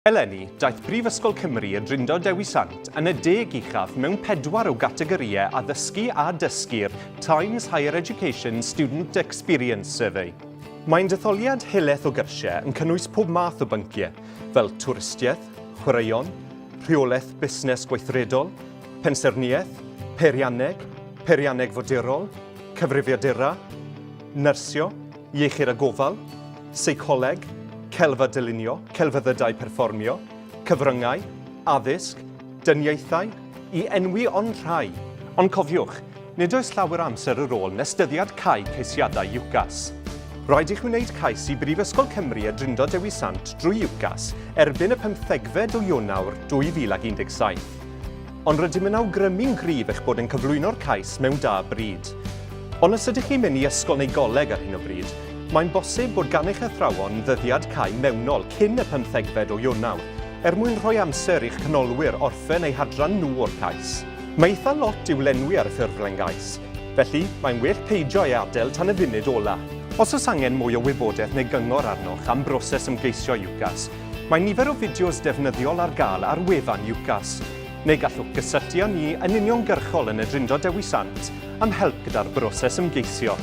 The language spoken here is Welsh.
Eleni, daeth Prifysgol Cymru y Drindod Dewi Sant yn y deg uchaf mewn pedwar o gategorïau addysgu a dysgu'r Times Higher Education Student Experience Survey. Mae'n detholiad helaeth o gyrsiau yn cynnwys pob math o bynciau, fel twristiaeth, chwaraeon, rheolaeth busnes gweithredol, pensaernïaeth, peirianneg, peirianneg fodurol, cyfrifiadura, nyrsio, iechyd a gofal, seicoleg, celf a dylunio, celfyddydau perfformio, cyfryngau, addysg, dyniaethau, i enwi ond rhai. Ond cofiwch, nid oes llawer o amser ar ôl nes dyddiad cau ceisiadau UCAS. Rhaid i chi wneud cais i Brifysgol Cymru y Drindod Dewi Sant drwy UCAS erbyn y pymthegfed o Ionawr 2017. Ond rydym yn awgrymu'n gryf eich bod yn cyflwyno'r cais mewn da bryd. Ond os ydych chi'n mynd i ysgol neu goleg ar hyn o bryd, mae'n bosib bod gan eich athrawon ddyddiad cau mewnol cyn y pymthegfed o Ionawr, er mwyn rhoi amser i'ch canolwyr orffen eu hadran nhw o'r cais. Mae eitha lot i'w lenwi ar y ffurflen gais, felly mae'n well peidio ei adael tan y funud ola. Os oes angen mwy o wybodaeth neu gyngor arnoch am broses ymgeisio UCAS, mae nifer o fideos defnyddiol ar gael ar wefan UCAS. Neu gallwch gysylltu â ni yn uniongyrchol yn y Drindod Dewi Sant am help gyda'r broses ymgeisio.